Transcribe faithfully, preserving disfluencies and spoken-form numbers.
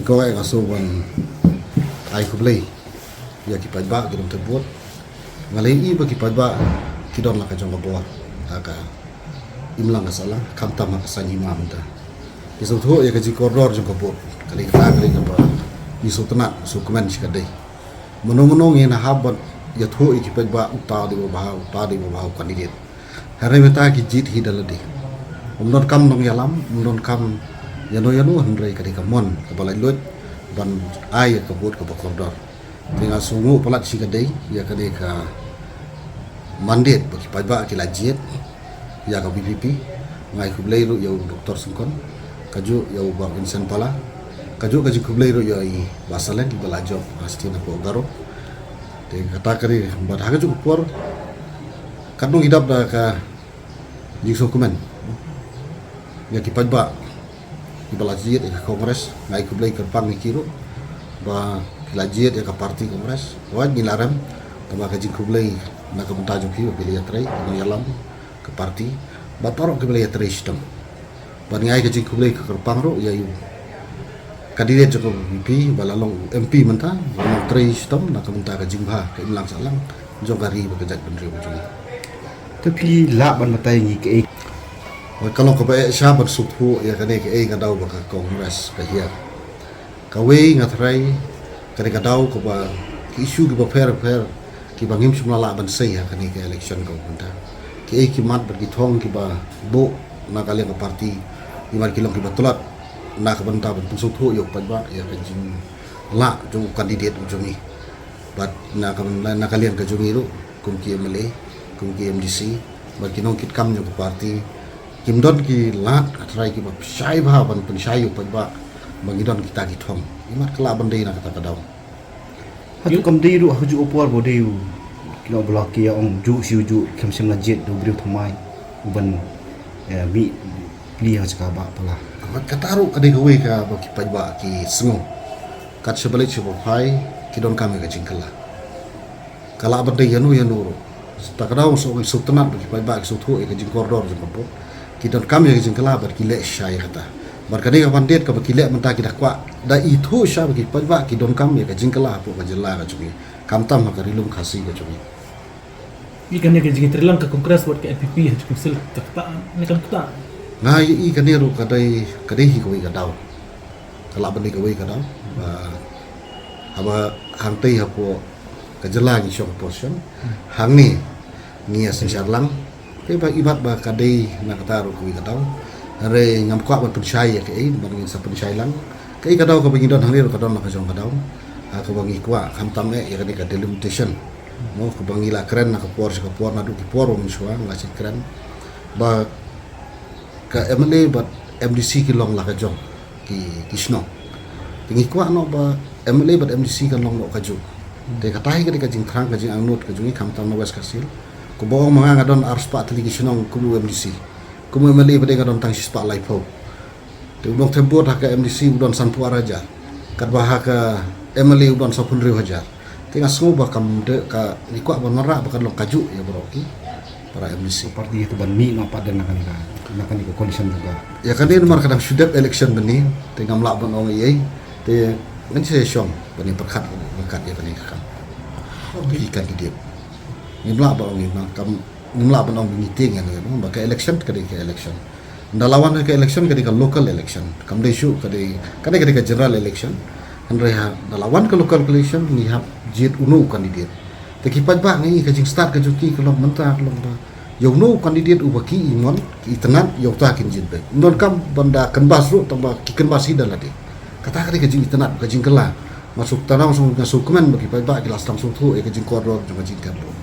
Kawei nga sngewbha ban ai khublei ïa ki paidbah ki nongtei vote. Nga la ïohi ba ki paidbah ki don la ka jong ka bor ha ka imlang ka sahlang, khamtam ha ka saiñ hima mynta. Ki sngewthuh ïa ka jingkordor jong ka vote. Ka dei kata ka dei kaba ngi sngewtynnat, sngewkmen shikatdei. Mano mano ngin hap ban ïathuh ïa ki paidbah uta dei uba bha, uta dei uba bha u candidate. Hynrei mynta ki jied hi da lade. Ym donkam nongïalam, ym donkam ïano ïano, hynrei ka dei ka mon kaba laitluid ban ai ïa ka vote kaba kordor. Te nga sngewnguh palat shikatdei ïa kane ka mandate ba ki paidbah ki la jied ïa ka V P P. Nga ai khublei ruh ïa u Doctor Syngkon, kajuh ïa u Bah Vincent Pala, kajuh ka jingkhublei ruh ïa i Bah Saleng iba la jop ha sdien hapoh Garo. Te kata ka dei, bad ha kajuh ka por katno ngi dap da ka jingsngewkmen ïa ki paidbah kiba la jied ïa ka Congress. Nga ai khublei kyrpang ïa ki ruh ba ki la jied ïa ka party Congress. Wat ngi la rem, tangba ka jingkhublei na ka bynta jong ki ba ki la ïatrei, ki nongïalam ka party, bad baroh kiba la ïatrei shitom. Bad nga ai ka jingkhublei ka kyrpang ruh ïa u candidate jong ka V P P ba la long u M P mynta, ba la long trei shitom na ka bynta ka jingbha ka imlang sahlang jong ka ri bad ka jaitbynriew jong ngi. Te phi lah ban batai ngi kaei? Ka long kaba eh shah ban sngewthuh ïa kane kaei ka daw ba ka Congress ka hiar. Kawei nga tharai ka dei ka daw kaba ki issue kiba pher pher kiba ngim shym la lah ban sei ha kane ka election ka mynta. Kiei ki mat bad ki thong kiba buh na ka liang ka party, ki mat ki long kiba tlot na ka bynta ban pynsngewthuh ïa u paidbah ïa ka jinglah jong u candidate u jong ngi. Bad na ka, na ka liang ka jong ngi ruh kum ki M L A, kum ki M D C, bad ki nongkitkam jong ka party, kim don ki lad, nga tharai, kiba shai bha ban pynshai ïa u paidbah ba ngi don kita ki thong. Imat ka lah ban dei na kata ka daw. Hato kam dei ruh ha kajuh ka por ba dei u, ki nong ba la ki ïa ong juh shu juh, khlem shym la jied da u briew thymmai uban, eh, mih plie ha ka jaka bah pala. Bad kata ruh ka dei kawei kaba ki paidbah ki sngew. Kat shaba leit shaba phai ki donkam ïa ka jingkylla. Ka lah ban dei ïano ïano ruh. Ta ka daw shu, shu tynnat ba ki paidbah ki shu thuh ïa ka jingkordor jong ka vote. Ki donkam ïa ka jingkylla bad ki leh shisha ïa kata. Bad kane ka ban dei kaba ki leh mynta ki da kwah, da ithuh shisha ba ki paidbah ki donkam ïa ka jingkylla hapoh ka jylla ka jong ngi. Khamtam ha ka Ri Lum Khasi ka jong ngi. Ïa kane ka jingïatreilang ka Congress bad ka N P P ha Council ka ktah ne kam ktah? Nga ïa i kane ruh ka dei, ka dei hi kawei ka daw. Ka lah ban dei kawei ka daw. Ba haba hangtei hapoh ka jylla ngi shong opposition, hangne ngi ïa synshar lang. Te ba imat ba ka dei na kata ruh kawei ka daw. Hynrei ngam kwah ban pynshai ïa kaei, ban ngin sa pynshai lang. Kaei ka daw kaba ngi don hangne ruh ka don la ka jong ka daw. Ha kaba ngi kwah khamtam eh ïa kane ka delimitation. Mo, kaba ngi la kren na ka por sha ka por, naduh ki por ba mynshuwa ngi la shu kren ba ka M L A bad M D C ki long la ka jong ki, ki shnong. Te ngi kwah noh ba M L A bad M D C kan long noh kajuh. Te kata hi ka dei ka jingthrang, ka jingangnud ka jong ngi khamtam na West Khasi Hills. Kumba ong ma nga, nga don arspah tylli ki shnong kum u M D C. Kum u M L A pat nga don tang shispah laiphew. Te u nongthep vote ha ka M D C u don sanphew ar hajar. Katba ha ka M L A u don sawphew hynriew hajar. Te nga sngew ba kam dei ka, ngi kwah ban wanrah ba kan long kajuh ïa baroh ki para M D C. Party ïa tu ban mih noh pat na kane ka, na kane ka coalition jong ka. Ïa kane namar ka dang shu dep election mynne, te ngam lah ban ong ei ei. Te ngan sa shong ban ïa pyrkhat, pyrkhat ïa kane ka kam. Ki candidate. Ngim lah ban ong ei, ngim lah ban ong ba ngi tieng ïa kane, ba ka election ka dei ka election. Ynda la wan ka election ka dei ka local election. Kam dei shuh ka dei, ka dei, ka dei ka general election. Hynrei ha, ynda la wan ka local election ngi hap jied uno u candidate. Te ki paidbah ngi, ka jingstad ka jong ki ka long mynta ka long ba ïa uno u candidate uba ki i mon, ki i tynnat, ïa uta kin jied beit. Ym donkam ban da kynbas ruh tang ba ki kynbas hi da lade. Kata ka dei ka jingitynnat, ka jingkylla. Nga shu tang, nga shu, nga shu kmen ba ki paidbah ki la sdang sngewthuh ïa ka jingkordor jong ka jingkyrduh.